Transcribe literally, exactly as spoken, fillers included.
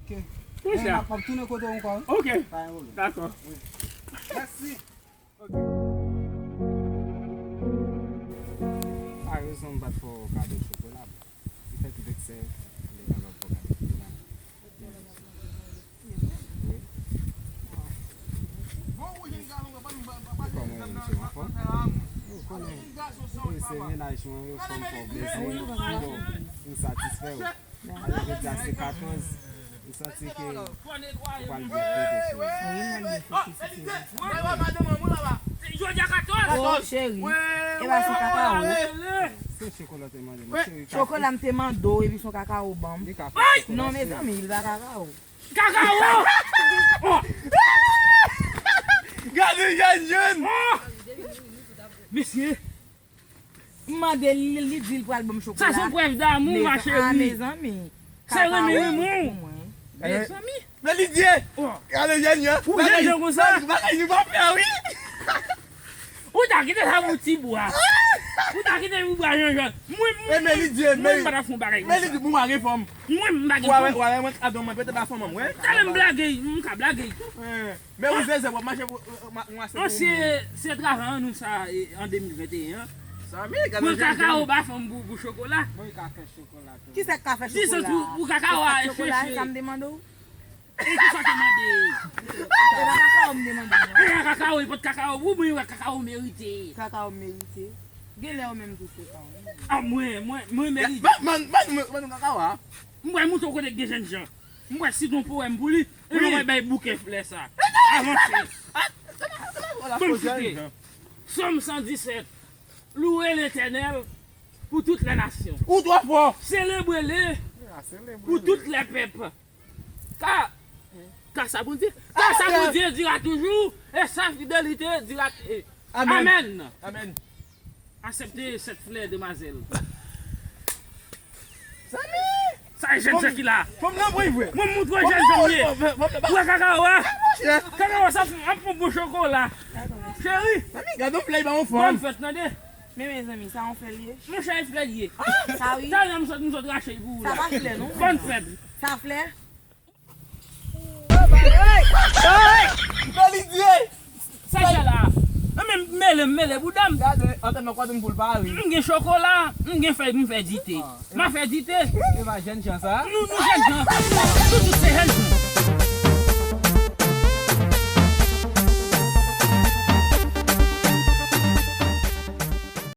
Ok. Konsa. M ap, m ap tounen kote w ankò, wi. Ok. Pa gen pwoblèm. Dakò. Wi. Mèsi. Ok. Pa rezon m pa t fè w kado chokola. Li fè tout eksè, m te kapab fè w kado chokola. Wi. Ou kòman ye, mesye, w anfòm? Ou konnen, wi, se mennaj mwen, yo fè m fè w plezi. Bon, m satisfè w. Alò, jodi a se katòz, m santi ke ou pral byen fete, cheri. Wi, mwen byen fete, cheri. Jodi a katòz. Oh, cheri. E pa sou kakao. Se chokola w te mande m, cheri. Chokola m te mande w, epi se yon kakao w ban m. Li ka fè chokola, cheri. Non, mezanmi, li pa kakao. Kakao! Oh! Gade jèn jèn! Oh! Mesye! M mande l, li, li di l pral ban m chokola. Sa se yon prèv damou, ma cheri. Ah, mezanmi. Se renmen, renmen w. Mezanmi. Men Lidye! Oh. Gade jèn jan. Ou jèn jan konsa? Bagay nou pa fè, wi. Ou ta kite sa pou ti bwa. Ou ta kite pou bwa jèn jan. Mwen, mwen, mwen, mwen, m pa ta fè yon bagay konsa. Men Lidye, pou mwen, gen fanm. Mwen, m pa gen fanm. Ou a wè, ou a wè, mwen, adan mwen, pete pa fanm, mwen. Talè m blage, m ka blage tou. Men ou zeze, w ap mache pou, ou ap mache pou. Se, se travay an nou sa, e, an de mil venteyen an. Pran kakao ba fanm pou, pou chokola. Mwen ka fè chokola tou. Kisa k ka fè chokola? Di sot pou, pou kakao a cheche. Sa m te mande w? E kisa w te mande? E pa kakao m te mande w, non. E pa kakao, e pot kakao pou mwen, e kakao merite. Kakao merite. Genlè ou menm tou se pa ou. A mwen, mwen, mwen merite. Ban, ban, ban, ban, ban nou kakao a. M pral montre w kote k gen jèn jan. M pral site yon powèm pou li, epi mwen bay bouke flè sa. Avanse. Ban m site. Sòm san disèt. Louez l'Éternel pour toutes les nations. Ou twò fò. Célébrez-le pour tous les peuples. Car, car sa Bondye, car sa Bondye dira toujours, et sa fidélité dira. Amèn. Amèn. Amèn. Aksepte sèt flè, demwazèl. Zanmi! Sa e jèn jan ki la. Fò m nan pran vre. Mwen montre w jèn jan m ye. Ou wè kakao a? Kakao a sa ap fè yon bon chokola. Cheri. Zanmi, gade yon flè ba yon fanm. Bòn fèt, tande. Men mezanmi, sa yon flè l ye? Monchè, e flè l ye. Sa wi. Talè m sot, m sot rache l pou ou la. Sa pa flè non. Bòn fèt. Sa flè? Hey! Hey! Lidye! Sa k fè la? Mwen menm m mele, m mele bouda m. Gade, antann nan kwadon pou l pa ri. M gen chokola, m gen fèy pou m fè dite. M a fè dite. E pa jèn jan sa? Nou, nou jèn jan. Nou tout se jèn jan.